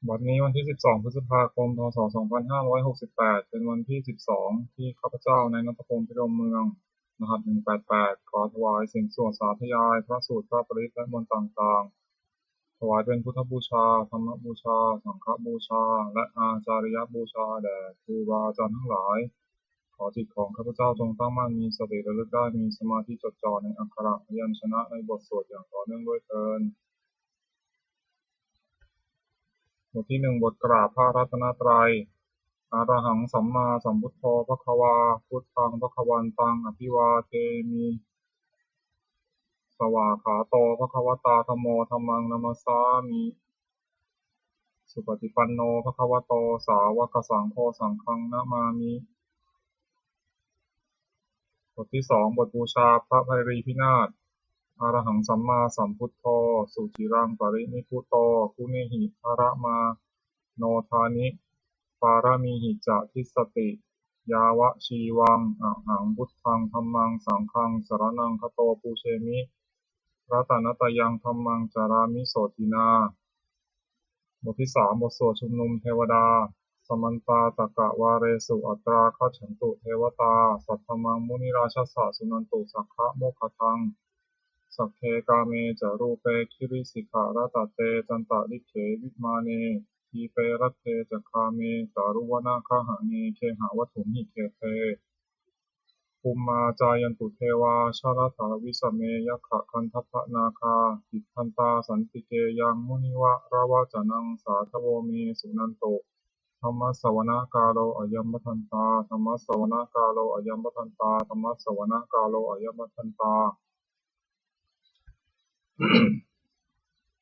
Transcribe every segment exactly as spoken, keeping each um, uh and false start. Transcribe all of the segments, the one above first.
บัดนี้วันที่ สิบสอง พฤษภาคม พ.ศ. สองพันห้าร้อยหกสิบแปด เป็นวันที่ สิบสอง ที่ข้าพเจ้า นายณัฐพงษ์ พิรมเมือง รหัส หนึ่งแปดแปด ขอถวายเสียงสวดสาธยายพระสูตร พระปริตร และมนต์ต่างๆ ถวายเป็นพุทธบูชา ธรรมบูชา สังฆบูชา และอาจาริยบูชาแด่ครูบาอาจารย์ทั้งหลาย ขอจิตของข้าพเจ้าจงตั้งมั่น มีสติระลึกได้ มีสมาธิจดจ่อในอักขระพยัญชนะในบทสวดอย่างต่อเนื่องด้วยเทอญ บทที่หนึ่ง บทกราบพระรัตนตรัย Arahaṃ sammāsambuddho bhagavā, buddhaṃ bhagavantaṃ abhivādemi. Svākkhāto bhagavatā dhammo, dhammaṃ namassāmi. Supaṭipanno bhagavato sāvakasaṅgho, saṅghaṃ namāmi. บทที่สอง บทบูชาพระไพรีพินาศ Arahaṃ sammāsambuddho suciraṃ parinibbuto, guṇehi dharamāno dāni pāramīhi ca dissati. Yāvajīvaṃ ahaṃ buddhaṃ dhammaṃ saṅghaṃ saraṇaṃ gato, pūjemi ratanattayaṃ dhammaṃ carāmi sotthinā. บทที่สาม บทสวดชุมนุมเทวดา Samantā cakkavāḷesu atrāgacchantu devatā, saddhammaṃ munirājassa suṇantu saggamokkhadaṃ. Sagge kāme ca rūpe girisikharataṭe cantalikkhe vimāne, dīpe raṭṭhe ca gāme taruvanagahane gehavatthumhi khette, bhummā cāyantu devā jalathalavisame yakkhagandhabbanāgā, tiṭṭhantā santike yaṃ munivaravacanaṃ sādhavo me suṇantu. Dhammassavanakālo ayam bhadantā. Dhammassavanakālo ayam bhadantā. Dhammassavanakālo ayam bhadantā.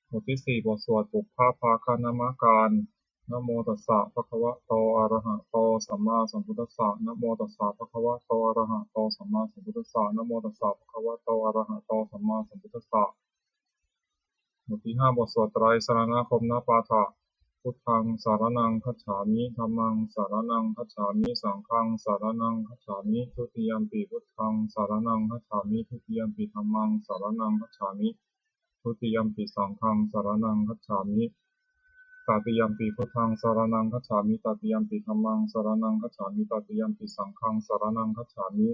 บทที่สี่ บทสวดปุพพภาคณมการ Namo tassa bhagavato arahato sammāsambuddhassa. Namo tassa bhagavato arahato sammāsambuddhassa. Namo tassa bhagavato arahato sammāsambuddhassa. บทที่ห้า บทสวดไตรสรณคมนปาฐะ Buddhaṃ saraṇaṃ gacchāmi. Dhammaṃ saraṇaṃ gacchāmi. Saṅghaṃ saraṇaṃ gacchāmi. Dutiyampi buddhaṃ saraṇaṃ gacchāmi. Dutiyampi dhammaṃ saraṇaṃ gacchāmi. Dutiyampi saṅghaṃ saraṇaṃ gacchāmi. Tatiyampi buddhaṃ saraṇaṃ gacchāmi. Tatiyampi dhammaṃ saraṇaṃ gacchāmi. Tatiyampi saṅghaṃ saraṇaṃ gacchāmi.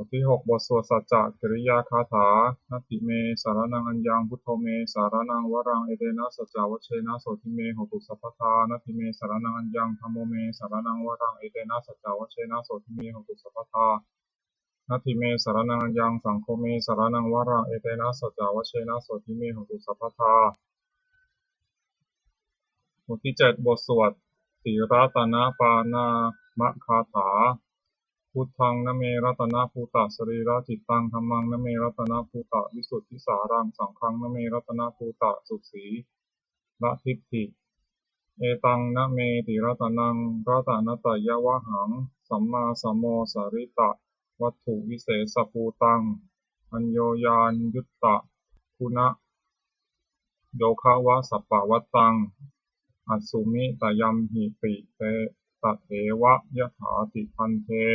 บทที่หก บทสวดสัจจกิริยาคาถา Natthi me saraṇaṃ aññaṃ, buddho me saraṇaṃ varaṃ, etena saccavajjena sotthi me hotu sabbadā. Natthi me saraṇaṃ aññaṃ, dhammo me saraṇaṃ varaṃ, etena saccavajjena sotthi me hotu sabbadā. Natthi me saraṇaṃ aññaṃ, saṅgho me saraṇaṃ varaṃ, etena saccavajjena sotthi me hotu sabbadā. บทที่เจ็ด บทสวดติรัตนปาณามคาถา Buddhaṃ name ratanabhūtasarīracittaṃ. Dhammaṃ name ratanabhūtavisuddhisāraṃ. Saṅghaṃ name ratanabhūtasusīladiṭṭhi. Etaṃ name tiratanaṃ ratanattayavahhaṃ, sammāsamosarittavatthuvisesabhūtaṃ, aññoññayuttaguna yogavatsappavattaṃ, asmita yamhi pite tadeva yathāti bhante.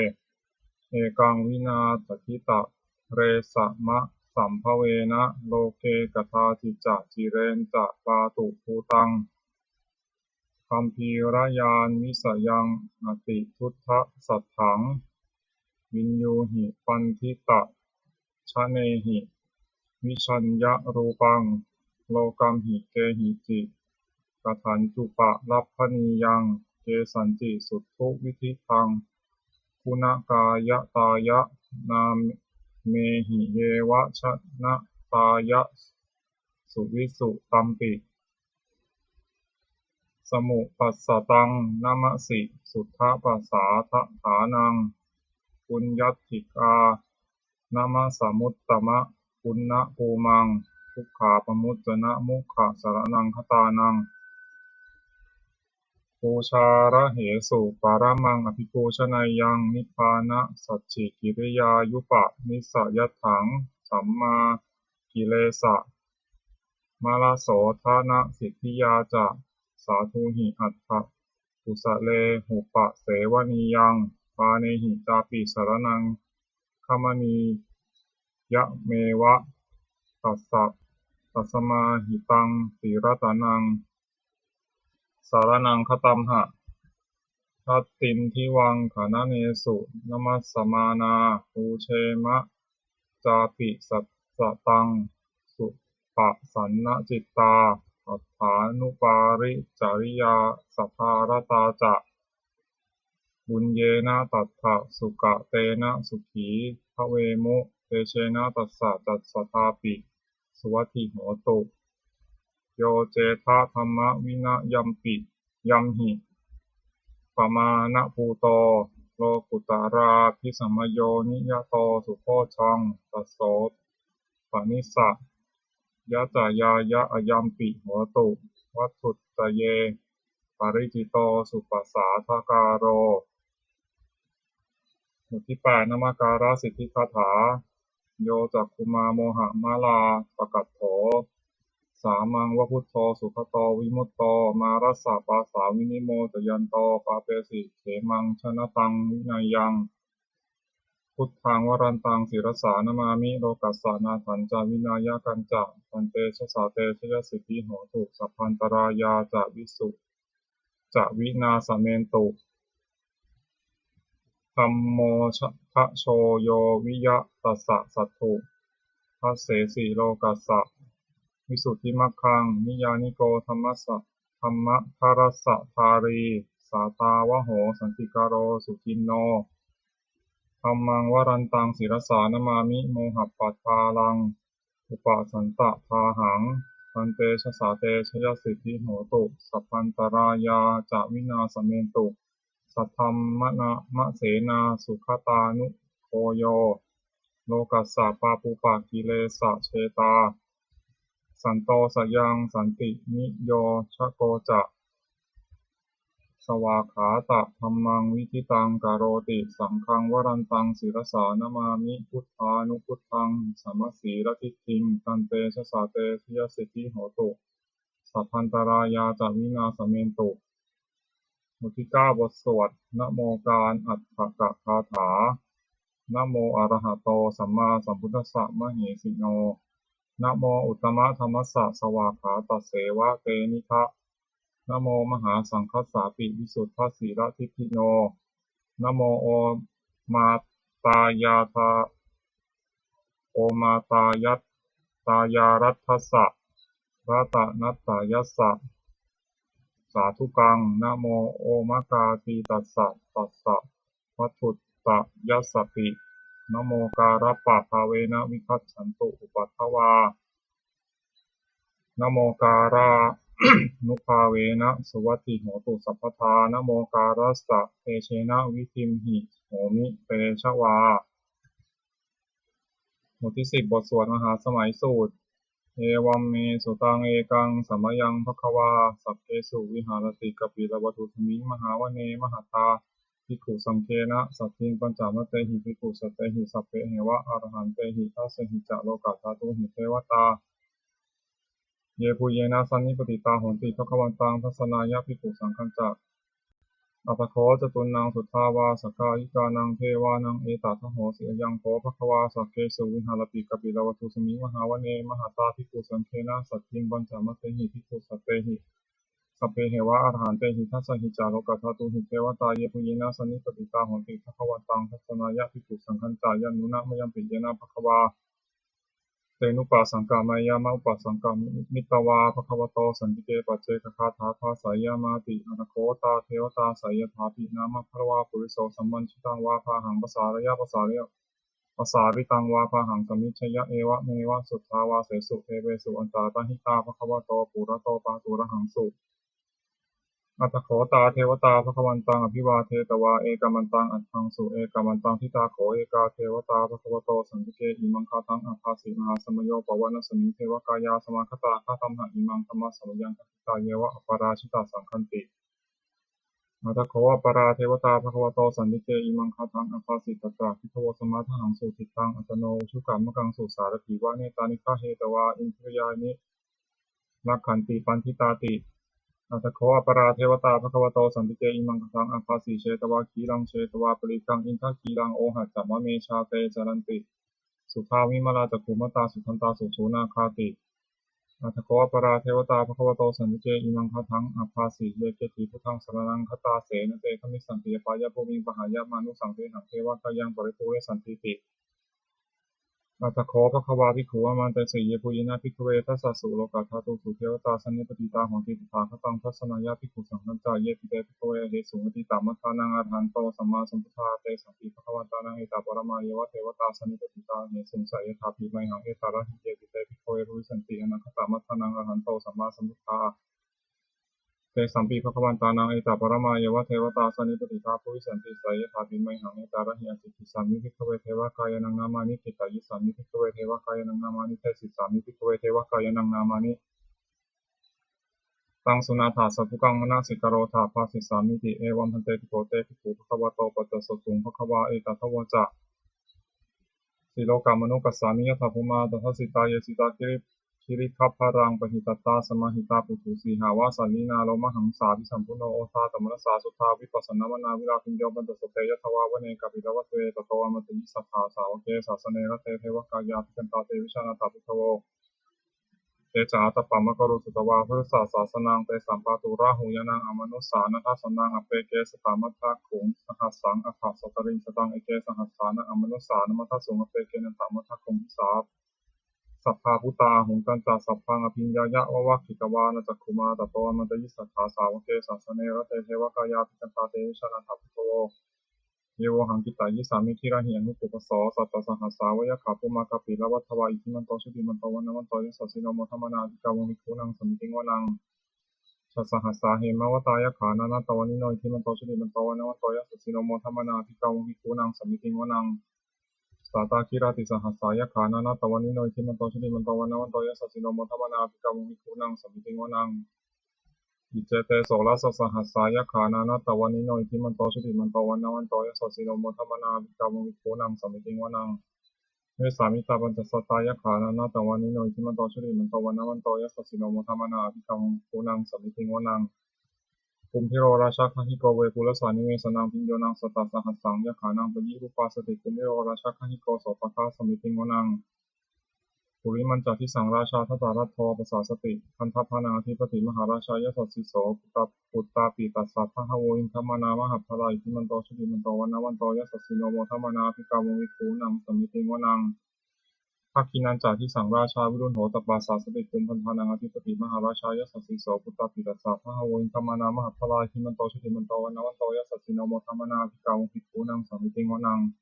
Ekaṃ vīnā cakkhitagghesama sambhavena loke kadāci ca cireñca pātubhūtaṃ gambhīrañāṇavisayaṃ atiduṭṭhasatthaṃ viññūhi paṇḍita janehi vijjeyya rūpaṃ lokamhi kehici kathāciupalabbhanīyaṃ kesañci suṭṭhu vidiṭṭhaṃ guṇakāyatāya nāmehi yeva janatāya suvisu tampi samupajjhataṃ namasi suddhapajjhādhaṭṭhānaṃ puññatthikā namasamuttamapuññabhūmaṃ dukkhāpamuccanamukkhasaraṇaṃ gatānaṃ pūjārahesu paramaṃ abhipūjaneyyaṃ nibbānasacchikiriyāyupanissayatthaṃ sammākilesamalasodhanasiddhiyā ca sādhūhi atthakusalehupasevaniyaṃ pāṇehi cāpi saraṇaṃ gamanīyameva. Tassa tasmā hi taṃ tiratanaṃ saraṇaṃ gatamha. Dakkhiṇaṃ gaṇaneyyaṃ namassamānā, pūjema cāpi sataṃ suppasannacittā, atthānuparicariyā sadā ratā ca. Puññena tattha sukatena sukhī bhavemu, tejena tassa ca sadāpi suvatthi hotu. Yo cettha dhammavinayampiyamhi pamāṇabhūto, lokuttarābhisamāyo niyato subodhaṃ, tasso panissa yacayāya ayampi hotu, vatthuttaye paricito supasādākāro. Hoti pāṇamakārasiddhigāthā. Yo cakkhumā mohamalāpakaṭṭho, sāmaṃ va buddho sugato vimutto, mārassa pāsā vinimocayanto, pāpesi khemaṃ janataṃ vinayaṃ. Buddhaṃ varantaṃ sirasā namāmi, lokassa nāthañca vināyakañca, tantejasā te jayasiddhi hotu, sabbantarāyā ca visu ca vināsamentu. Dhammo dhajo yo viya tassa satthu, dassesi lokassa visuddhimaggaṃ, niyyāniko dhammassa dhammadharassa dhārī, sātāvaho santikaro suciṇṇo. Dhammaṃ varantaṃ sirasā namāmi, mohappadālaṃ upasantadāhaṃ, tantejasā te jayasiddhi hotu, sabbantarāyā ca vināsamentu. Saddhammasenā sugatānugo yo, lokassa pāpūpakilesajetā, santo sayaṃ santiniyojako ca, svākkhātadhammaṃ viditaṃ karoti. Saṅghaṃ varantaṃ sirasā namāmi, buddhānubuddhaṃ samasīladiṭṭhiṃ, tantejasā te jayasiddhi hotu, sabbantarāyā ca vināsamentu. บทที่เก้า บทสวดนะโมการอัฏฐกคาถา Namo arahato sammāsambuddhassa mahesino. Namo uttamadhammassa svākkhātasseva tenidha. Namo mahāsaṅghassāpi visuddhasīladiṭṭhino. Namo omātāyāda omātāyāraddhassa ratanattayassa sādhukaṃ. Namo omakātītassa tassa vatthuttayassapi. Namokārappabhāvena vigacchantu upaddavā. Namokārānubhāvena suvatthi hotu sabbadā. Namokārassa tejena vidhimhi homi tejavā. บทที่สิบ บทสวดมหาสมัยสูตร Evaṃ me sutaṃ. Ekaṃ samayaṃ bhagavā sakkesu viharati kapilavatthusmiṃ mahāvane mahatā bhikkhusaṅghena saddhiṃ pañcamattehi bhikkhusatehi sabbeheva arahantehi. Dasahi ca lokadhātūhi devatā yebhuyyena sannipatitā honti bhagavantaṃ dassanāya bhikkhusaṅghañca. Atha kho catunnaṃ suddhāvāsakāyikānaṃ devānaṃ etadahosi: Ayaṃ kho bhagavā sakkesu viharati kapilavatthusmiṃ mahāvane mahatā bhikkhusaṅghena saddhiṃ pañcamattehi bhikkhusatehi sabbeheva arahantehi. Dasahi ca lokadhātūhi devatā yebhuyyena sannipatitā honti bhagavantaṃ dassanāya bhikkhusaṅghañca. Yannūna mayampi yena bhagavā tenupasaṅkameyyāma, upasaṅkamitvā bhagavato santike paccekagāthābhāseyyāmāti. Atha kho tā devatā seyyathāpi nāma balavā puriso sammiñjitaṃ vā bāhaṃ pasāreyya, pasāreyya pasāritaṃ vā bāhaṃ sammiñjeyya, evameva suddhāvāsesu devesu antarahitā bhagavato purato pāturahaṃsu. Atha kho tā devatā bhagavantaṃ abhivādetvā ekamantaṃ aṭṭhaṃsu. Ekamantaṃ ṭhitā kho ekā devatā bhagavato santike imaṃ gāthaṃ abhāsi: Mahāsamayo pavanasmiṃ, devakāyā samāgatā, āgatamha imaṃ dhammasamayaṃ, dakkhitāyeva aparājitā, saṅghanti. Atha kho aparā devatā bhagavato santike imaṃ gāthaṃ abhāsi: Tatra bhikkhavo samādahaṃsu, cittaṃ attano ujukamakaṃsu, sārathīva nettāni gahetvā, indriyāni rakkhanti paṇḍitāti. Atha kho aparā devatā bhagavato santike imaṃ gāthaṃ abhāsi: Chetvā khīlaṃ chetvā palīghaṃ, indakhīlaṃ ohaccamanejā, te caranti suddhā vimalā, cakkhumatā sudantā susunāgāti. Atha kho aparā devatā bhagavato santike imaṃ gāthaṃ abhāsi: Ye keci buddhaṃ saraṇaṃ gatāse, na te gamissanti apāyabhūmiṃ, pahāya mānusaṃ dehaṃ, devakāyaṃ paripūressantīti. Atha kho bhagavā bhikkhū āmantesi: Yebhuyyena bhikkhave dasasu lokadhātūsu devatā sannipatitā honti tathāgataṃ dassanāya bhikkhusaṅghañca. Yepi te bhikkhave ahesuṃ atītamaddhānaṃ arahanto sammāsambuddhā, tesampi bhagavantānaṃ etaparamāyeva devatā sannipatitā ahesuṃ, seyyathāpi mayhaṃ etarahi. Yepi te bhikkhave bhavissanti anāgatamaddhānaṃ arahanto sammāsambuddhā, tesampi bhagavantānaṃ etaparamāyeva devatā sannipatitā bhavissanti, seyyathāpi mayhaṃ etarahi. Ācikkhissāmi bhikkhave devakāyānaṃ nāmāni, kittayissāmi bhikkhave devakāyānaṃ nāmāni, desissāmi bhikkhave devakāyānaṃ nāmāni. Taṃ suṇātha sādhukaṃ manasikarotha, bhāsissāmīti. Evaṃ bhante bhikkhavo te bhikkhū bhagavato paccassosuṃ. Bhagavā etadavoca: Silokamanukassāmi, yattha bhummā tadassitā; ye sitā giri- girigabbharaṃ pahitattā, samāhitā puthū sīhāva sallīnā lomahaṃsābhisambhuno; odātamanasā suddhā vippasannamanāvilā, bhiyyo pañcasate ñatvā vane kāpilavatthave, tato āmantayi satthā sāvake sāsane rate. Devakāyā abhikkantā te vijānātha bhikkhavo, te ca ātappamakaruṃ sutvā buddhassa sāsanaṃ. Tesampāturahu ñāṇaṃ amanussāna dassanaṃ, appeke satamaddakkhuṃ sahassaṃ atha sattariṃ sataṃ, eke sahassānaṃ amanussānamaddasuṃ, appekenantamaddakkhuṃ disā sabbā phuṭā ahuṃ. Tañca sabbaṃ abhiññāya vavakkhitvāna cakkhumā, tato āmantayi satthā sāvake sāsane rate. Devakāyā abhikkantā te vijānātha bhikkhavo, ye vohaṃ kittayissāmi girāhi anupubbaso. Sattasahassā va yakkhā bhummā kāpilavatthavā, iddhimanto jutimanto vaṇṇavanto yasassino, modamānā abhikkāmuṃ bhikkhūnaṃ samitiṃ vanaṃ. Chasahassā hemavatā yakkhā nānattavaṇṇino, iddhimanto jutimanto vaṇṇavanto yasassino, modamānā abhikkāmuṃ bhikkhūnaṃ samitiṃ vanaṃ. Sātāgirā tisahassā yakkhā nānattavaṇṇino, iddhimanto jutimanto vaṇṇavanto yasassino, modamānā abhikkāmuṃ bhikkhūnaṃ samitiṃ vanaṃ. Iccete soḷasasahassā yakkhā nānattavaṇṇino, iddhimanto jutimanto vaṇṇavanto yasassino, modamānā abhikkāmuṃ bhikkhūnaṃ samitiṃ vanaṃ. Vessāmittā pañcasatā yakkhā nānattavaṇṇino, iddhimanto jutimanto vaṇṇavanto yasassino, modamānā abhikkāmuṃ bhikkhūnaṃ samitiṃ vanaṃ. Kumbhīro rājagahiko vepullassa nivesanaṃ, bhiyyo naṃ satasahassaṃ yakkhānaṃ payirupāsati, kumbhīro rājagahiko sopāga samitiṃ vanaṃ. Purimañca disaṃ rājā dhataraṭṭho pasāsati, gandhabbānaṃ ādhipati mahārājā yasassi so. Putta- puttāpi tassa bahavo indanāmā mahabbalā, iddhimanto jutimanto vaṇṇavanto yasassino, modamānā abhikkāmuṃ bhikkhūnaṃ samitiṃ vanaṃ. Dakkhiṇañca disaṃ rājā virūḷho tappasāsati, kumbhaṇḍānaṃ ādhipati mahārājā yasassi so. Puttāpi tassa bahavo indanāmā mahabbalā, iddhimanto jutimanto vaṇṇavanto yasassino, modamānā abhikkāmuṃ bhikkhūnaṃ samitiṃ vanaṃ.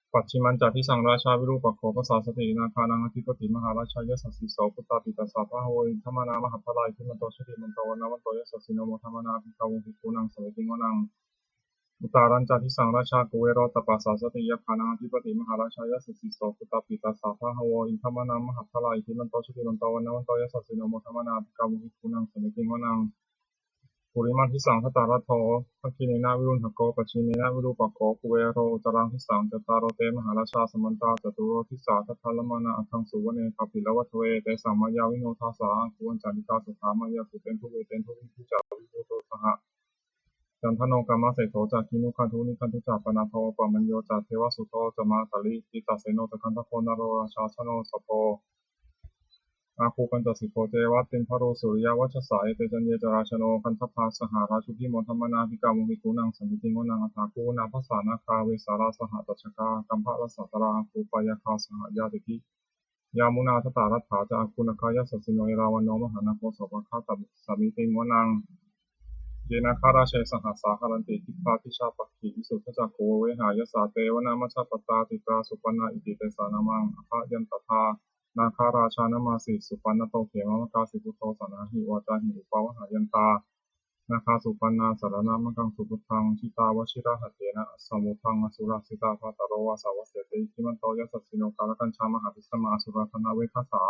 Pacchimañca disaṃ rājā virūpakkho pasāsati, nāgānaṃ ādhipati mahārājā yasassi so. Puttāpi tassa bahavo indanāmā mahabbalā, iddhimanto jutimanto vaṇṇavanto yasassino, modamānā abhikkāmuṃ bhikkhūnaṃ samitiṃ vanaṃ. Uttarañca disaṃ rājā kuvero tappasāsati, yakkhānaṃ ādhipati mahārājā yasassi so. Puttāpi tassa bahavo indanāmā mahabbalā, iddhimanto jutimanto vaṇṇavanto yasassino, modamānā abhikkāmuṃ bhikkhūnaṃ samitiṃ vanaṃ. Purimaṃ disaṃ dhataraṭṭho, dakkhiṇena virūḷhako, pacchimena virūpakkho, kuvero uttaraṃ disaṃ. Cattāro te mahārājā samantā caturo disā, daddallamānā aṭṭhaṃsu vane kāpilavatthavā. Tesaṃ māyāvino dāsā āgū vañcanikā saṭhā, māyā sudendu vedendu viṭū ca viṭuṭo saha. Candano kāmaseṭṭho ca kinnughaṇḍu nighaṇḍu ca, panādo opamañño ca devasūto ca mātali, cittaseno ca gandhabbo naḷorājā janosabho, āgū pañcasikho ceva timbarū suriyavacchasā. Ete caññe ca rājāno gandhabbā saha rājubhi, modamānā abhikkāmuṃ bhikkhūnaṃ samitiṃ vanaṃ. Athāgū nābhasā nāgā vesālā sahatacchakā, kambalassatarā āgū pāyāgā saha ñātibhi. Yāmunā dhataraṭṭhā ca āgū nāgā yasassino, erāvaṇo mahānāgo sopāga samitiṃ vanaṃ. Ye nāgarāje sahasā haranti, dibbā dijā pakkhi visuddhacakkhū, vehāyasā te vanamajjhapattā, citrā supaṇṇā iti tesa nāmaṃ. Abhayantadā nāgarājānamāsi, supaṇṇato khemamakāsi buddho, saṇhāhi vācāhi upavhayantā. Nāgā supaṇṇā saraṇamakaṃsu buddhaṃ, jitā vajirahatthena, samuddaṃ asurā sitā. Bhātaro vāsavassete, iddhimanto yasassino, kālakañjā mahābhismā, asurā dānaveghasā,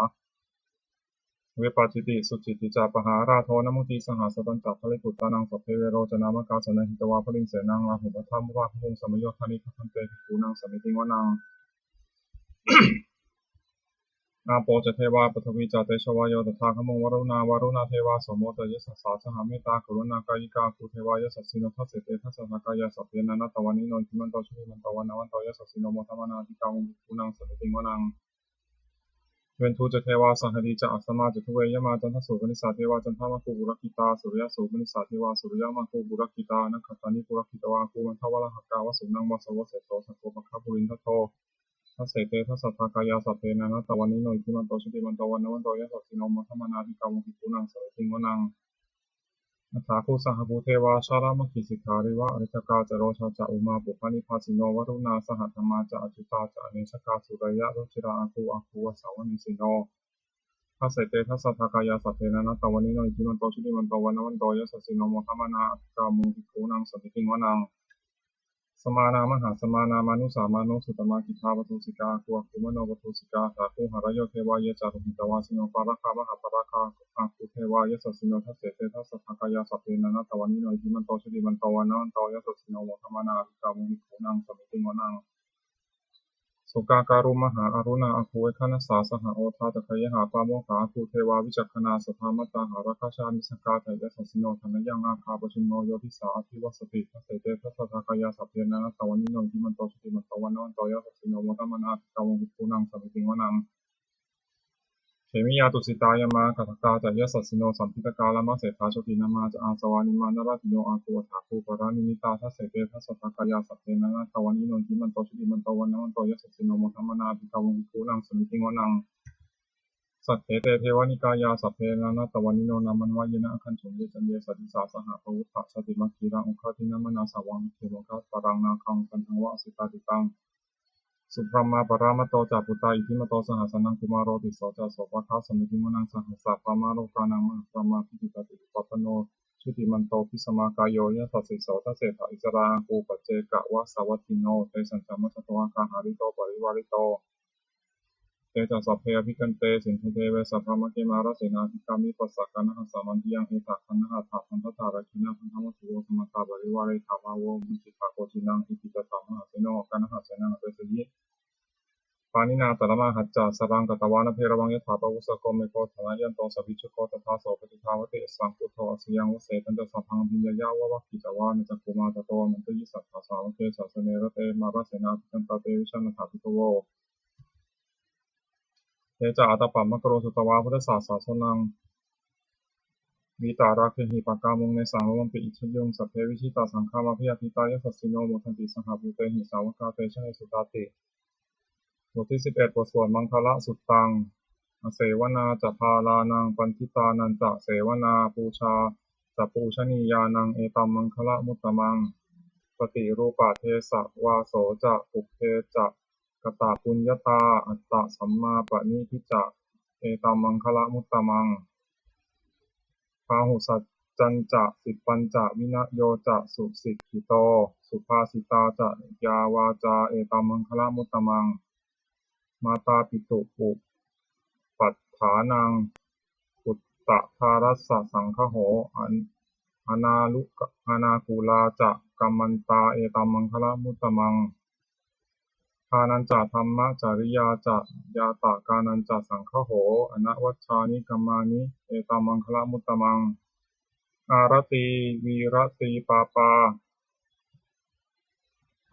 vepacitti sucitti ca. Pahārādo namucī saha, satañca baliputtānaṃ, sabbe verocanāmakā, sannayhitvā baliṃ senaṃ, rāhubhaddamupāgamuṃ, samayodāni bhaddante, bhikkhūnaṃ samitiṃ vanaṃ. Āpo ca devā pathavī ca, tejo vāyo tadāgamuṃ, varuṇā vāruṇā devā, somo ca yasasā saha, mettākaruṇākāyikā, āgū devā yasassino. Dasete dasadhā kāyā, sabbe nānattavaṇṇino, iddhimanto jutimanto, vaṇṇavanto yasassino, modamānā abhikkāmuṃ, bhikkhūnaṃ samitiṃ vanaṃ. Veṇḍū ca devā sahalī ca asamā ca duve yamā, candassūpanisā devā candamāgū purakkhitā, suriyassūpanisā devā suriyamāgū purakkhitā, nakkhattāni purakkhitvā āgū mandavalāhakā, vasūnaṃ vāsavo seṭṭho sakkopāga purindado. Dasete dasadhā kāyā sabbe nānattavaṇṇino, iddhimanto jutimanto vaṇṇavanto yasassino, modamānā abhikkāmuṃ bhikkhūnaṃ samitiṃ vanaṃ. Athāgū sahabhū devā jalamaggisikhāriva, ariṭṭhakā ca rojā ca ummāpupphanibhāsino, varuṇā sahadhammā ca accutā ca anejakā, sūleyyarucirā āgū āgū vāsavanesino. Dasete dasadhā kāyā sabbe nānattavaṇṇino, iddhimanto jutimanto vaṇṇavanto yasassino, modamānā abhikkāmuṃ bhikkhūnaṃ samitiṃ vanaṃ. Samānā mahāsamānā mānusā mānusuttamā, khiḍḍāpadūsikā āgū āgū manopadūsikā, athāgū harayo devā ye ca lohitavāsino, pāragā mahāpāragā āgū devā yasassino. Dasete dasadhā kāyā sabbe nānattavaṇṇino, iddhimanto jutimanto vaṇṇavanto yasassino, modamānā abhikkāmuṃ bhikkhūnaṃ samitiṃ vanaṃ. Sukkā karumhā aruṇā āgū veghanasā saha, odātagayhā pāmokkhā āgū devā vicakkhaṇā, sadāmattā hāragajā missakā ca yasassino, thanayaṃ āgā pajjunno yo disā abhivassati. Dasete dasadhā kāyā sabbe nānattavaṇṇino, iddhimanto jutimanto vaṇṇavanto yasassino, modamānā abhikkāmuṃ bhikkhūnaṃ samitiṃ vanaṃ. Khemiyā tusitā yāmā kaṭṭhakā ca yasassino, lambitakā lāmaseṭṭhā jotināmā ca āsavā, nimmānaratino āgū athāgū paranimmitā. Dasete dasadhā kāyā sabbe nānattavaṇṇino, iddhimanto jutimanto vaṇṇavanto yasassino, modamānā abhikkāmuṃ bhikkhūnaṃ samitiṃ vanaṃ. Saṭṭhete devanikāyā sabbe nānattavaṇṇino, nāmanvayena āgañchuṃ ye caññe sadisā saha. Pavutthajātimakkhīlaṃ oghatiṇṇamanāsavaṃ, dakkhemoghataraṃ nāgaṃ candaṃva asitātitaṃ. Subrahmā paramatto ca puttā iddhimato saha, sanaṅkumāro tisso ca sopāga samitiṃ vanaṃ. Sahassabrahmalokānaṃ mahābrahmābhitiṭṭhati, upapanno jutimanto bhismākāyo yasassi so. Dasettha issarā āgū paccekavasavattino, tesañca majjhato āgā hārito parivārito. Te ca sabbe abhikkante sinde deve sabrahmake, mārasenā abhikkāmi passa kaṇhassa mandiyaṃ. Etha gaṇhatha bandhatha rāgena bandhamatthu vo, samantā parivāretha mā vo muñcittha koci naṃ. Iti tattha mahāseno kaṇhasenaṃ apesayi, pāṇinā talamāhacca saraṃ katvāna bheravaṃ. Yathā pāvussako megho thanayanto savijjuko, tadā so paccudāvatti saṅkuddho asayaṃvase. Tañca sabbaṃ abhiññāya vavakkhitvāna cakkhumā, tato āmantayi satthā sāvake sāsane rate. Mārasenā abhikkantā te vijānātha bhikkhavo. Te ca ātappamakaruṃ sutvā buddhassa sāsanaṃ, vītarāgehi pakkāmuṃ nesaṃ lomampi iñjayuṃ. Sabbe vijitasaṅgāmā bhayātītā yasassino, modanti saha bhūtehi sāvakā te janesutāti. บทที่สิบเอ็ด บทสวดมังคลสุตตัง Asevanā ca bālānaṃ paṇḍitānañca sevanā, pūjā ca pūjanīyānaṃ etam maṅgalamuttamaṃ. Paṭirūpadesavāso ca pubbe ca katapuññatā, attasammāpaṇidhi ca etam maṅgalamuttamaṃ. Bāhusaccañca sippañca vinayo ca susikkhito, subhāsitā ca yā vācā etam maṅgalamuttamaṃ. Mātāpituupaṭṭhānaṃ puttadārassa saṅgaho, an- anālu- anākulā ca kammantā etam maṅgalamuttamaṃ. Dānañca dhammacariyā ca ñātakānañca saṅgaho, anavajjāni kammāni etam maṅgalamuttamaṃ. Āratī viratī pāpā,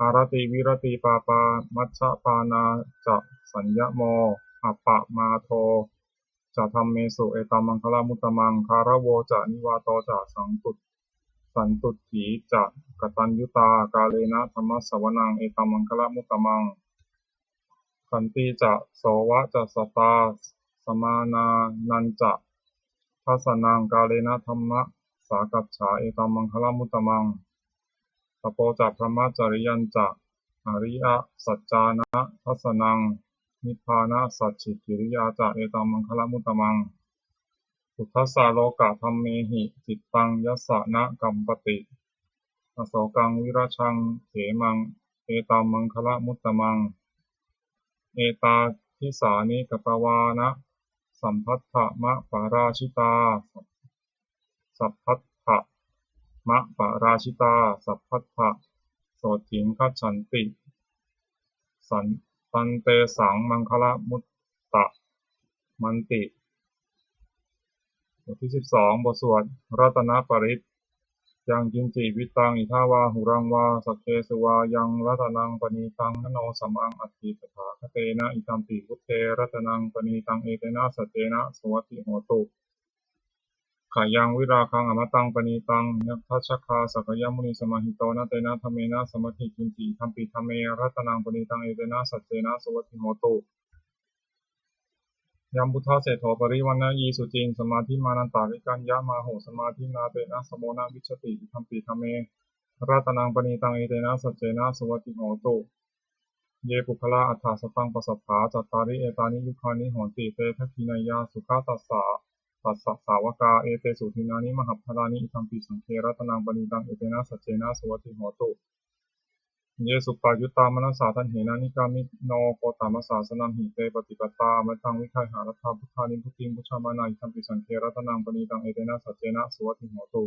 āratī viratī pāpā majjapānā ca saññamo, appamādo ca dhammesu etam maṅgalamuttamaṃ. Gāravo ca nivāto ca santut- santuṭṭhī ca kataññutā, kālena dhammassavanaṃ etam maṅgalamuttamaṃ. Khantī ca sovacassatā samānānañca dassanaṃ, kālena dhammasākacchā etam maṅgalamuttamaṃ. Tapo ca brahmacariyañca ariyasaccāna dassanaṃ, nibbānasacchikiriyā ca etam maṅgalamuttamaṃ. Phuṭṭhassa lokadhammehi cittaṃ yassa na kampati, asokaṃ virajaṃ khemaṃ etam maṅgalamuttamaṃ. Etādisāni katvāna sabbatthamaparājitā, sabbatthamaparājitā sabbattha sotthiṃ gacchanti, san- tantesaṃ maṅgalamuttamanti. บทที่สิบสอง บทสวดรัตนปริตร Yaṃ kiñci vittaṃ idha vā huraṃ vā saggesu vā yaṃ ratanaṃ paṇītaṃ na no samaṃ atthi tathāgatena idampi buddhe ratanaṃ paṇītaṃ etena saccena suvatthi hotu. Khayaṃ virāgaṃ amataṃ paṇītaṃ yadajjhagā sakyamunī samāhito na tena dhammena samatthi kiñci idampi dhamme ratanaṃ paṇītaṃ etena saccena suvatthi hotu. Yambuddhaseṭṭho parivaṇṇayī suciṃ samādhimānantarikaññamāhu samādhinā tena samo na vijjati idampi dhamme ratanaṃ paṇītaṃ etena saccena suvatthi hotu. Ye puggalā aṭṭha sataṃ pasatthā cattāri etāni yugāni honti te dakkhiṇeyyā sugatassa sāvakā etesu dinnāni mahapphalāni idampi saṅghe ratanaṃ paṇītaṃ etena saccena suvatthi hotu. Ye suppayuttā manasā daḷhena nikkāmino gotamasāsanamhi te pattipattā amataṃ vigayha laddhā buddhā nibbutiṃ bhuñjamānā idampi saṅghe ratanaṃ paṇītaṃ etena saccena suvatthi hotu.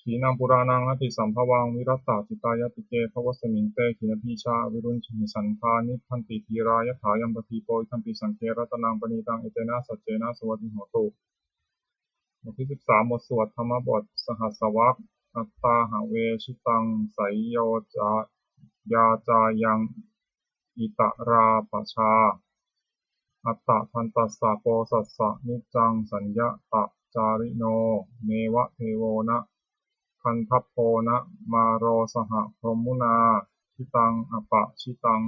Khīṇaṃ purāṇaṃ natthi sambhavaṃ virattacittāyatike bhavasmiṃ te khīṇabījā avirūḷhichandā nibbanti dhīrā yathāyampadīpo idampi saṅghe ratanaṃ paṇītaṃ etena saccena suvatthi hotu. บทที่สิบสาม บทสวดธรรมบทสหัสสวรรค Attāhave jitaṃ seyyo ca yā cāyaṃ itarā pajā attadantassā posassa niccaṃ saññatacārino neva devo na gandhabbo na māro saha brahmunā jitaṃ apajitaṃ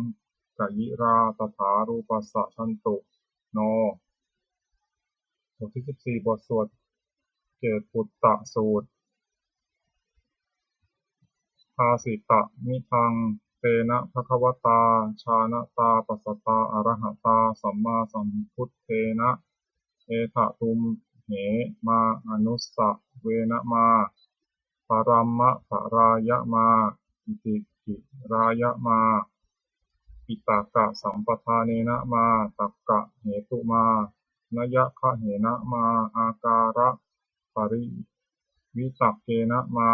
kayirā tathārūpassa jantu no. บทที่สิบสี่ บทสวดเกตปุตตสูตร Bhāsitamidaṃ tena bhagavatā jānatā passatā arahatā sammāsambuddhena etha tumhe mā anusavena mā paramapārāya mā itikirāya mā piṭakasampadānena mā takkahetu mā nayagahena mā ākāraparivitakkena mā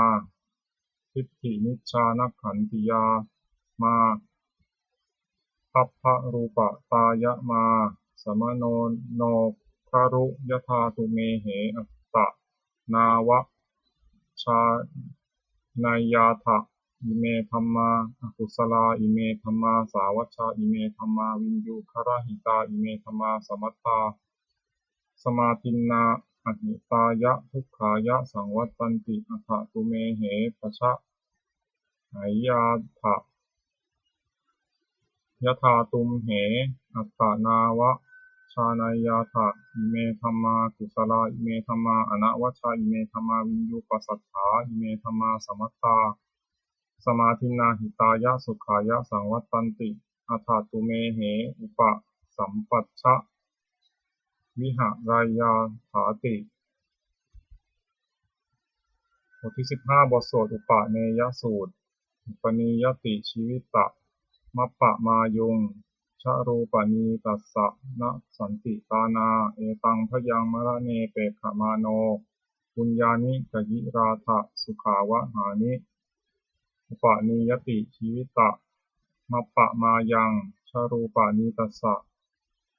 diṭṭhimicchānakkhantiyā mā dabbarūpatāya mā samāno no garu yathā tumhe attanāva jānayyātha ime dhammā akusalā ime dhammā sāvajjā ime dhammā viññugarahitā ime dhammā samattā samādinnā ahitāya dukkhāya saṃvattanti atha tumhe paja hayyātha yathā tumhe attanāva jānayyātha ime dhammā kusalā ime dhammā anavajjā ime dhammā viññuppasatthā ime dhammā samattā samādinnā hitāya sukhāya saṃvattanti atha tumhe upasampajja vihareyyāthāti. บทที่สิบห้า บทสวดอุปเนยสูตร Upanīyati jīvitamappamāyuṃ jarūpanītassa na santi tāṇā etaṃ bhayaṃ maraṇe pekkhamāno puññāni kayirātha sukhāvahāni. Upanīyati jīvitamappamāyaṃ jarūpanītassa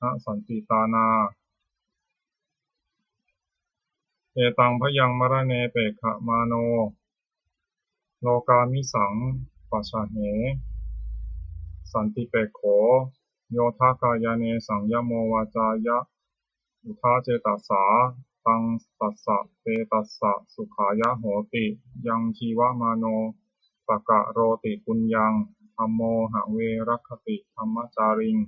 na santi tāṇā etaṃ bhayaṃ maraṇe pekkhamāno lokāmisaṃ pajjahe santipekkho yodha kāyane saṃyamo vācāya uda cetasā taṃ tassa te tassa sukhāya hoti. Yaṃ jīvamāno pakaroti puññaṃ dhammo have rakkhati dhammacāriṃ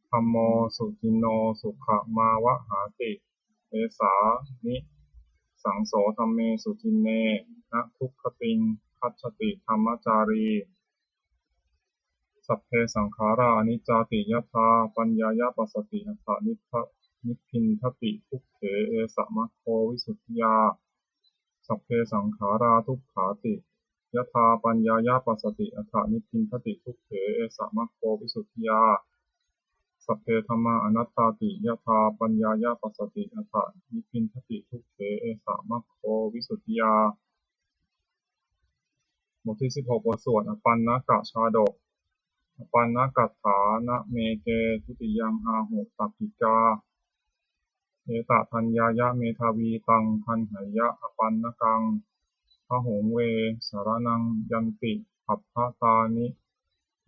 dhammo suciṇṇo sukhamāvahāti. Esā nisaṃso dhamme suciṇṇe na dugatiṃ gacchati dhammacārī. Sabbe saṅkhārā aniccāti yadā paññāya passati atha nibbindati dukkhe esa maggo visuddhiyā. Sabbe saṅkhārā dukkhāti yadā paññāya passati atha nibbindati dukkhe esa maggo visuddhiyā. Sabbe dhammā anattāti yadā paññāya passati atha nibbindati dukkhe esa maggo visuddhiyā. บทที่สิบหก บทสวดอปัณณกชาดก Apaṇṇagathā. Name ke dutiyaṃ āhu takkikā Etaññāya medhāvī taṃ gaṇheyya, apannakaṃ bahuṃ ve saraṇaṃ yanti. Pabbatāni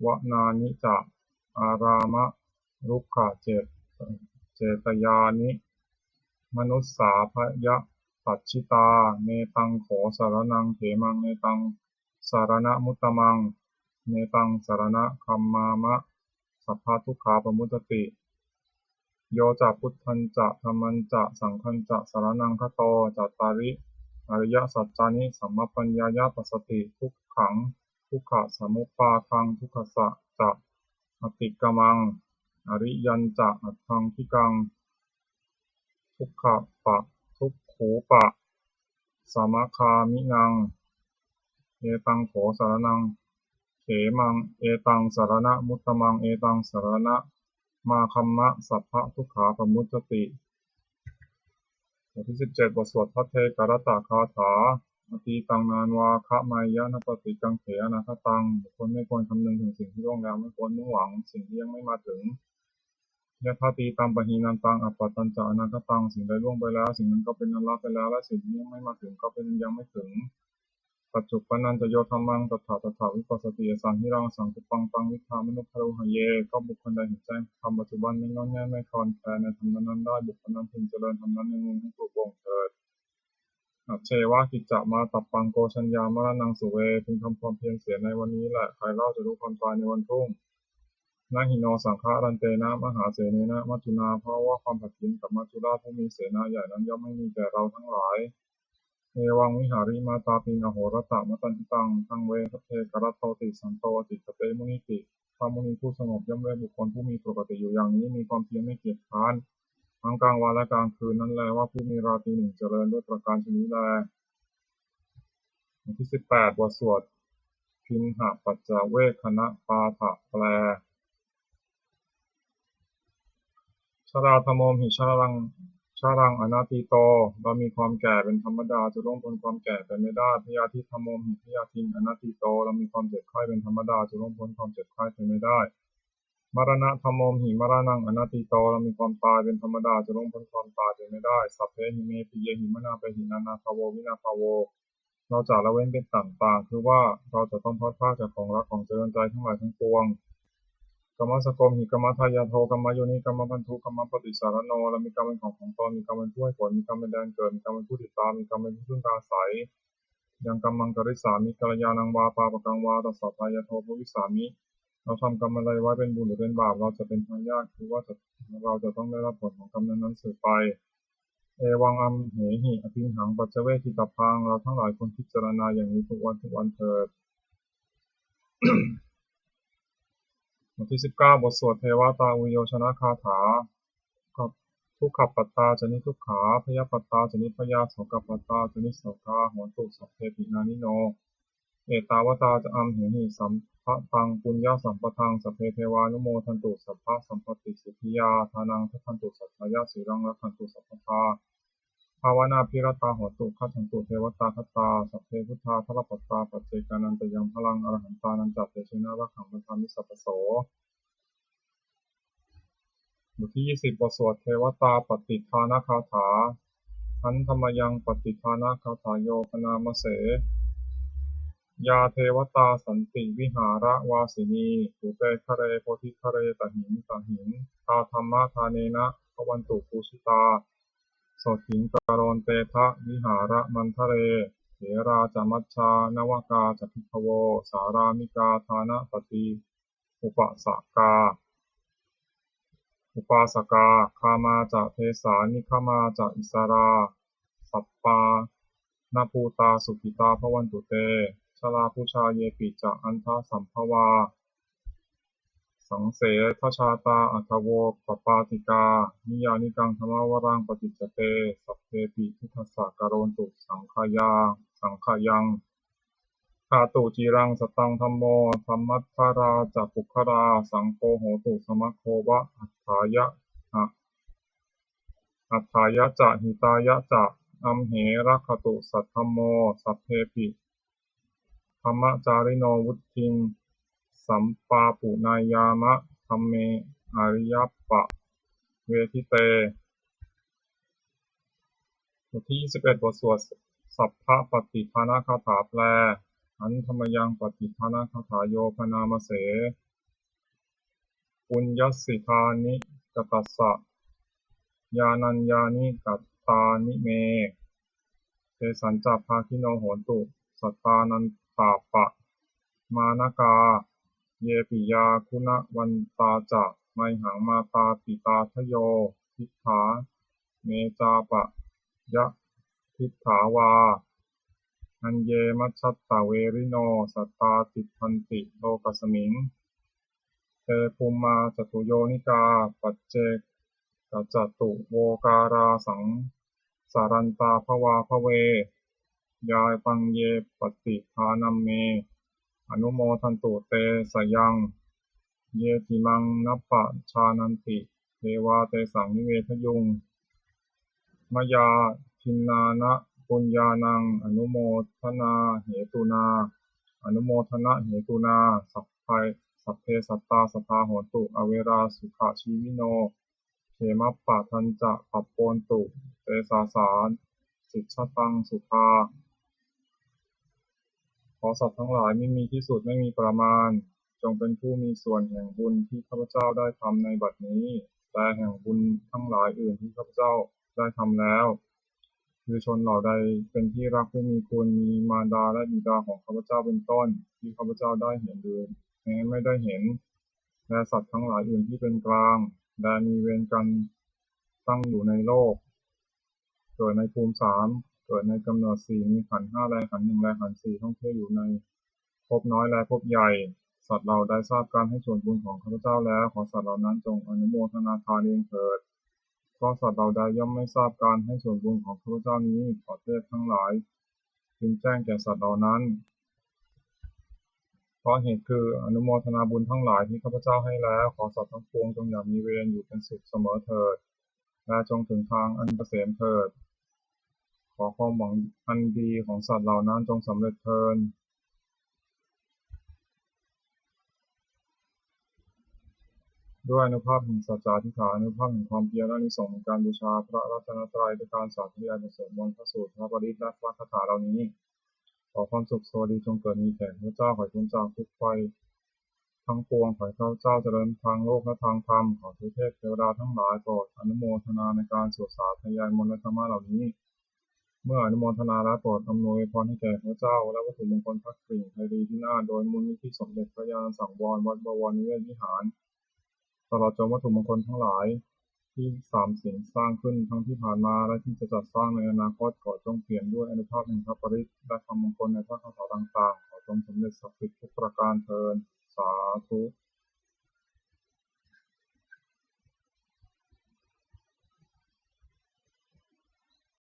vanāni ca, ārāmarukkhacetayāni, manussā bhayapajjitā. Netaṃ kho saraṇaṃ khemaṃ, netaṃ saraṇamuttamaṃ, netaṃ saraṇagamāma, sabbadukkhā pamuccati. Yo ca buddhañca dhammañca saṅghañca saraṇaṃ gato, cattāri ariyasaccāni sammappaññāya passati: dukkhaṃ, dukkhasamuppādaṃ, dukkhassa ca atikkamaṃ, ariyañca aṭṭhaṅgikaṃ dukkhapa- dukkhūpasamagāminaṃ. Etaṃ kho saraṇaṃ khemaṃ, etaṃ saraṇamuttamaṃ, etaṃ saraṇamāgamma, sabbadukkhā pamuccati. บทที่สิบเจ็ด บทสวดภัทเทกรัตตคาถา Atītaṃ nānvāgameyya nappaṭikaṅkhe anāgataṃ. บุคคลไม่ควรคำนึงถึงสิ่งที่ล่วงแล้ว ไม่ควรมุ่งหวังสิ่งที่ยังไม่มาถึง Yadatītampahīnantaṃ, appattañca anāgataṃ. สิ่งใดล่วงไปแล้ว สิ่งนั้นก็เป็นอันละไปแล้ว และสิ่งที่ยังไม่มาถึงก็เป็นอันยังไม่ถึง Paccuppannañca yo dhammaṃ, tattha tattha vipassati, asaṃhiraṃ asaṅkuppaṃ, taṃ viddhā manubrūhaye. ก็บุคคลใดเห็นแจ้งธรรมปัจจุบัน ไม่ง่อนแง่นไม่คลอนแคลนในธรรมนั้นๆได้ บุคคลนั้นพึงเจริญธรรมนั้นในเมืองทั้งปวงเถิด Ajjeva kiccamātappaṃ, ko jaññā maraṇaṃ suve. พึงทำความเพียรเสียในวันนี้แหละ ใครเล่าจะรู้ความตายในวันพรุ่ง Na hi no saṅgarantena, mahāsenena maccunā. เพราะว่าความผัดเพี้ยนกับมัจจุราชผู้มีเสนาใหญ่นั้น ย่อมไม่มีแก่เราทั้งหลาย Evaṃ vihārimātāpiṃ, ahorattamatanditaṃ, taṃ ve bhaddekarattoti, santo ācikkhate munīti. พระมุนีผู้สงบย่อมเรียกบุคคลผู้มีปกติอยู่อย่างนี้ มีความเพียรไม่เกียจคร้าน ทั้งกลางวันและกลางคืนนั้นแล ว่าผู้มีราตรีหนึ่งเจริญ ด้วยประการฉะนี้แล บทที่สิบแปด บทสวด Piṇhapaccavegganapāṭha แปล Jarādhammomhi jaraṃ, jaraṃ anatīto. เรามีความแก่เป็นธรรมดา จะล่วงพ้นความแก่ไปไม่ได้ Byādhidhammomhi byādhiṃ anatīto. เรามีความเจ็บไข้เป็นธรรมดา จะล่วงพ้นความเจ็บไข้ไปไม่ได้ Maraṇadhammomhi maraṇaṃ anatīto. เรามีความตายเป็นธรรมดา จะล่วงพ้นความตายไปไม่ได้ Sabbehi me piyehi manāpehi nānābhāvo vinābhāvo. เราจะละเว้นเป็นต่างๆ คือว่าเราจะต้องพลัดพรากจากของรักของเจริญใจทั้งหลายทั้งปวง Kammassakomhi kammadāyādo kammayoni kammabandhu kammapaṭisaraṇo. เรามีกรรมเป็นของของตน มีกรรมเป็นผู้ให้ผล มีกรรมเป็นแดนเกิด มีกรรมเป็นผู้ติดตาม มีกรรมเป็นที่พึ่งอาศัย Yaṃ kammaṃ karissāmi kalyāṇaṃ vā pāpakaṃ vā, tassa dāyādo bhavissāmi. เราทำกรรมอะไรไว้ เป็นบุญหรือเป็นบาป เราจะเป็นทายาท คือว่าจะ เราจะต้องได้รับผลของกรรมนั้นๆสืบไป Evaṃ amhehi piṇhapaccavegganapāṭhaṃ. เราทั้งหลายควรพิจารณาอย่างนี้ทุกวันทุกวันเถิด บทที่สิบเก้า บทสวดเทวตาอุยโยชนคาถา Dukkhappattā ca niddukkhā, bhayappattā ca nibbhayā, sokappattā ca nissokā, hontu sabbepi pāṇino. Ettāvatā ca amhehi sambhataṃ puññasampadaṃ, sabbe devānumodantu sabbasampattisiddhiyā. Dānaṃ dadantu saddhāya, sīlaṃ rakkhantu sabbadā, bhāvanābhiratā hontu, gacchantu devatāgatā. Sabbe buddhā balappattā, paccekānañca yaṃ balaṃ, arahantānañca tejena, rakkhaṃ bandhāmi sabbaso. บทที่ยี่สิบ บทสวดเทวตาปัตติทานคาถา Handa mayaṃ pattidānagāthāyo bhaṇāma se. Yā devatā santi vihāravāsinī, thūpe ghare bodhighare tahiṃ tahiṃ, tā dhammadānena bhavantu pūjitā, sotthiṃ karontedha vihāramaṇḍale. Therā ca majjhā navakā ca bhikkhavo, sārāmikā dānapatī upāsakā, upāsakā, gāmā ca desā nigamā ca issarā, sappāṇabhūtā sukhitā bhavantu te. Jalābujā yepi ca aṇḍasambhavā, saṃsedajātā athavopapātikā, niyyānikaṃ dhammavaraṃ paṭicca te, sabbepi buddhassa karontu saṅkhayaṃ, saṅkhayaṃ. Ṭhātu ciraṃ sataṃ dhammo, dhammaddharā ca puggalā, saṅgho hotu samaggo va, atthāya, a, atthāya ca hitāya ca. Amhe rakkhatu saddhammo, sabbepi dhammacārino, vuḍḍhiṃ sampāpuṇeyyāma, dhamme ariyappavedite. บทที่ยี่สิบเอ็ด บทสวดสัพพะปัตติทานคาถาแปล Handa mayaṃ pattidānagāthāyo bhaṇāma se. Puññassidāni katassa yānaññāni katāni me, tesañca bhāgino hontu sattānantāppamāṇakā. Ye piyā guṇavantā ca mayhaṃ mātāpitādayo, diṭṭhā me cāpyadiṭṭhā vā aññe majjhattaverino, sattā tiṭṭhanti lokasmiṃ, te bhummā catuyonikā paccekacatuvokārā saṃsarantā bhavābhave. Yāvaññe pattidānam me anumodantu te sayaṃ. Ye cimaṃ nappajānanti, devā tesaṃ nivedayuṃ. Mayā dinnāna puññānaṃ anumodanāhetunā, anumodanāhetunā sabbe, sabbe sattā sadā hontu averā sukhajīvino. Khemappadañca pappontu, sesāsītjataṃ sukhā. ขอสัตว์ทั้งหลายไม่มีที่สุดไม่มีประมาณ จงเป็นผู้มีส่วนแห่งบุญที่ข้าพเจ้าได้ทำในบัดนี้ และแห่งบุญทั้งหลายอื่นที่ข้าพเจ้าได้ทำแล้ว คือชนเหล่าใดเป็นที่รักผู้มีคุณ มีมารดาและบิดาของข้าพเจ้าเป็นต้น ที่ข้าพเจ้าได้เห็นหรือแม้ไม่ได้เห็น และสัตว์ทั้งหลายอื่นที่เป็นกลาง และมีเวรกันตั้งอยู่ในโลก เกิดในภูมิสาม เกิดในกำเนิดสี่ มีขันธ์ห้าและขันธ์หนึ่งและขันธ์สี่ ท่องเที่ยวอยู่ในภพน้อยและภพใหญ่ สัตว์เหล่าใดทราบการให้ส่วนบุญของข้าพเจ้าแล้ว ขอสัตว์เหล่านั้นจงอนุโมทนาทานเองเถิด เพราะสัตว์เหล่าใดย่อมไม่ทราบการให้ส่วนบุญของข้าพเจ้านี้ ขอเทพทั้งหลายพึงแจ้งแก่สัตว์เหล่านั้น เพราะเหตุคืออนุโมทนาบุญทั้งหลายที่ข้าพเจ้าให้แล้ว ขอสัตว์ทั้งปวงจงอย่ามีเวร อยู่เป็นสุขเสมอเถิด และจงถึงทางอันเกษมเถิด ขอความหวังอันดีของสัตว์เหล่านั้นจงสำเร็จเทอญ ด้วยอานุภาพแห่งสัจจาธิษฐาน อานุภาพแห่งความเพียร และอานิสงส์แห่งการบูชาพระรัตนตรัย ด้วยการสาธยายบทสวดมนต์ พระสูตร พระปริตร และพระคาถาเหล่านี้ ขอความสุขสวัสดีจงเกิดมีแก่ข้าพเจ้า ขอให้พ้นจากทุกข์ภัยทั้งปวง ขอให้ข้าพเจ้าเจริญทางโลกและทางธรรม ขอเทพเทวดาทั้งหลายโปรดอนุโมทนาในการสวดสาธยายมนต์และธรรมะเหล่านี้ เมื่ออนุโมทนาแล้วโปรดอำนวยพรให้แก่ข้าพเจ้า และวัตถุมงคลพระกริ่งไพรีพินาศ โดยมูลนิธิสมเด็จพระญาณสังวร วัดบวรนิเวศวิหาร ตลอดจนวัตถุมงคลทั้งหลายที่สามสิงห์สร้างขึ้นทั้งที่ผ่านมาและที่จะจัดสร้างในอนาคต ขอจงเปี่ยมด้วยอานุภาพแห่งพระปริตรและคำมงคลในพระคาถาต่างๆ ขอจงสำเร็จศักดิ์สิทธิ์ทุกประการเทอญ สาธุ